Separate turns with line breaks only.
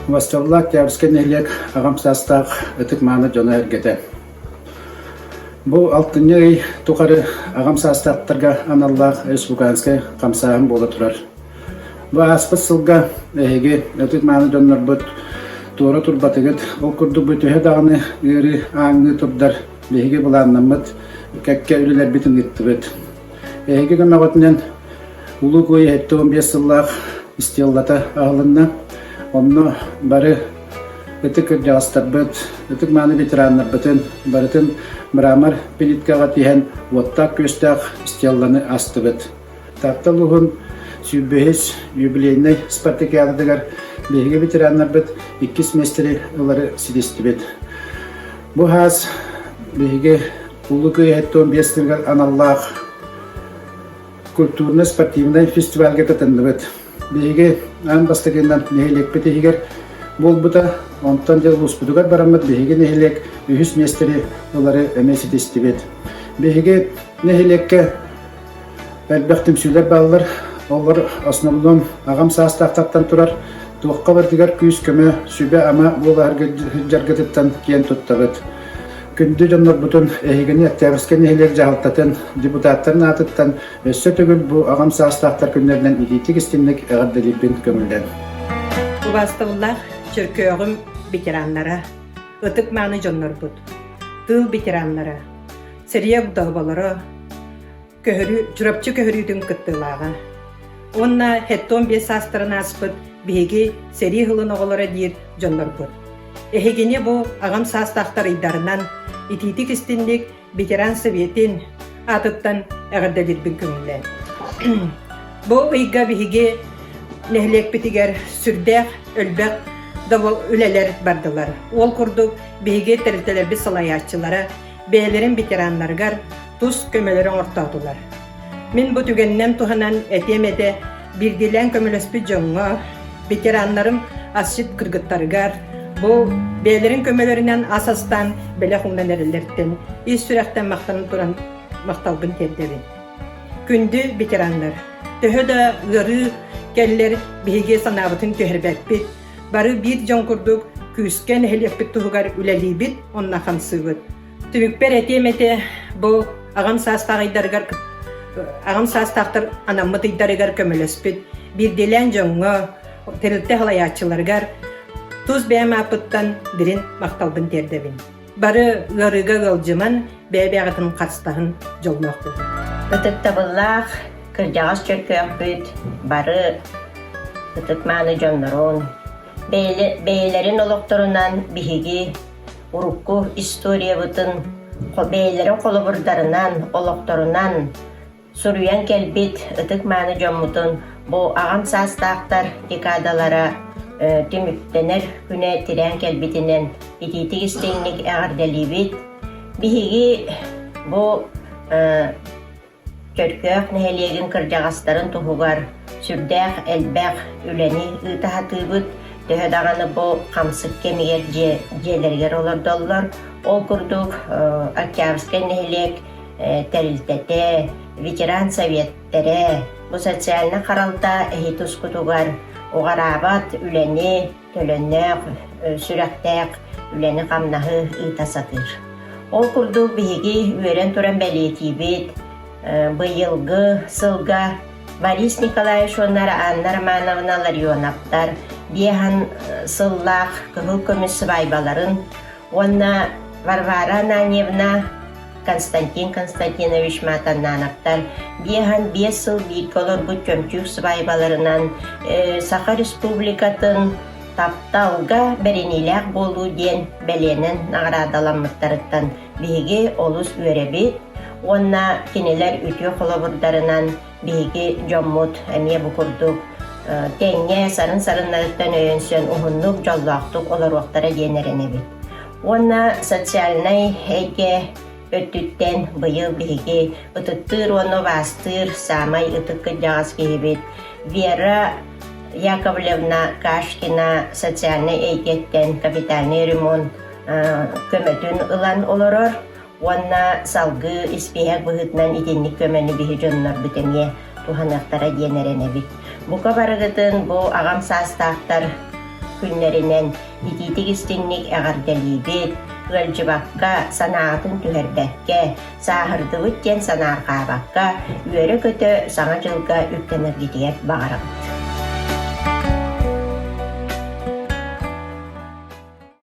Убастабыллаах Октябрьскай нэһилиэк аҕам саастаах ытык-мааны дьоно-сэргэтэ! Бу алтынньы ый тухары аҕам саастаахтарга аналлаах республиканскай хамсааһын буола турар. Бу ааспыт сылга эһиги ытык-мааны дьоннорбут туора турбатыгыт, ол курдук бу төһө даҕаны ыарыы ааҥныы турдар биһиги былааннаммыт кэккэ үлэлэрбитин ыыттыбыт. Эһиги көмөҕүтүнэн Улуу Куой 75 сыллаах стеллата аһылынна. Онно бары ытык кырдьаҕастарбыт, ытык-мааны ветераннарбытын барытын мрамор плиткаҕа тиһэн уоттаах-күөстээх стелланы астыбыт. Таатта улууһун 25 юбилейнай спартакиадатыгар биһиги ветераннарбыт иккис миэстэни ылары ситистибит. Бу хаас биһиги Улуу Кыайыы 75 сылыгар аналлаах культурно-спортивнай фестивальга кытынныбыт. Биһиги аан бастакынан нэһилиэкпит иһигэр буолбута, онтон дьэ улууспутугар бараммыт биһиги нэһилиэк үһүс миэстэни ылары эмиэ ситистибит. Биһиги нэһилиэккэ элбэх түмсүүлэр бааллар. Олор основном аҕам саастаахтартан турар туохха барытыгар күүс-көмө, сүбэ-ама буолаһарга сылдьаргытыттан киэн туттабыт. Күндү дьоннорбутун эһигини Октябрьскай нэһилиэк дьаһалтатын депутаттарын аатыттан өссө төгүл бу аҕам саастаахтар күннэринэн итиитик-истиҥник эҕэрдэлиирбин көҥүллэн.
Убаастабыллаах Чөркөөҕүм ветераннара, ытык-мааны дьоннорбут, тыыл ветераннара, сэрии огдооболоро, көһөрүү, Чурапчы көһөрүүтүн кыттыылааҕа. Уонна 75 саастарын ааспыт биһиги сэрии сылын оҕолоро диир дьоннорбут. Эһигини бу аҕам саастаахтар ыйдарынан итиитик-истинник ветеран советин аатыттан эҕэрдэлиирбин көҥүллээн. Бу ыйга биһиги нэһилиэкпитигэр сүрдээх элбэх үлэлэр бардылар. Ол курдук биһиги тэрилтэлэрбит салайааччылара бэйэлэрин ветераннарыгар тус көмөлөрү оҥортоотулар. Мин бу түгэнинэн туһанан этиэм этэ, биирдиилээн көмөлөспүт дьоҥҥо, ветераннарым асчыт кыргыттарыгар, бу бэйэлэрин көмөлөрүнэн ас астаан бэлэх уунан эрэллэриттэн ис сүрэхтэн махтанан туран махталбын тиэрдэбин. Күндү ветераннар, төһө да ыарыы кэллэр биһиги санаабытын түһэрбэппит, бары биир дьон курдук күүскэ нэһилиэкпит туһугар үлэлиибит, онно хамсыыбыт. Түмүкпэр этиэм этэ, бу аҕам саастаах ыйдарыгар аҕам саастаахтар анаммыт ыйдарыгар көмөлөспүт биирдиилээн дьоҥҥо, тэрилтэ салайааччыларыгар тус бэйэм ааппыттан дириҥ махталбын тиэрдэбин. Бары ыарыыга ыалдьыман, бэйэ-бэйэҕитин харыстаһын дьоллоох буолун.
Ытыктабыллаах кырдьаҕас чөркөөхпүт бары ытык-мааны дьоннорун, бэйэлэрин олохторунан биһиги урукку историябытын бэйэлэрин холобурдарынан, олохторунан суруйан кэлбит ытык-мааны дьоммутун бу аҕам саастаахтар декадалара түмүктэнэр күнэ тирээн кэлбитинэн итиитик-истиҥник эҕэрдэлиибит. Биһиги бу Чөркөөх нэһилиэгин кырдьаҕастарын туһугар сүрдээх элбэх үлэни ыыта сатыыбыт. Төһө даҕаны бу хамсык кэмигэр дьиэ, дьиэлэригэр олордоллор. Ол курдук Октябрьскай нэһилиэк тэрилтэтэ, ветеран советтэрэ бу социальнай харалта эһи тускутугар уҕараабат үлэни төлөннөөх, сүрэхтээх үлэни-хамнаһы ыыта сатыыр. Ол курдук биһиги үөрэн туран бэлиэтиибит, быйылгы сылга Борис Николаевич уонна Анна Романовна Ларионовтар биэһэн сыллаах кыһыл көмүс сыбаайбаларын уонна Варвара Ананьевна Константин Константинович Матаннановтар 55 сыл бииргэ олорбут чөмчүүк сыбаайбаларынан Саха Республикатын тапталга бэриниилээх буолуу диэн бэлиэнэн наҕараадаламмыттарыттан биһиги олус үөрэбит уонна кинилэр үтүө холобурдарынан биһиги дьоммут эмиэ бу курдук тэҥҥэ сарын-сарыннарыттан өйөнсөн уһуннук дьоллоохтук олоруохтара диэн эрэнэбит. Уонна социальнай эйгэ өттүттэн быйыл биһиги ытыктыыр уонна убаастыыр саамай ытык кырдьаҕас киһибит Вера Яковлевна Кашкина социальнай эйгэттэн капитальный ремонт көмөтүн ылан олорор уонна салгыы испииһэк быһыытынан итинник көмөнү биһи дьоннорбут эмиэ туһаныахтара диэн эрэнэбит. Бука барыгытын бу аҕам саастаахтар. күннэринэн итиитик-истиҥник эҕэрдэлиибит, ыалдьыбакка, санаатын түһэрбэккэ, сааһырдыбыт диэн санаарҕаабакка, үөрэ-көтө Саҥа дьылга үктэнэргитигэр баҕарабыт.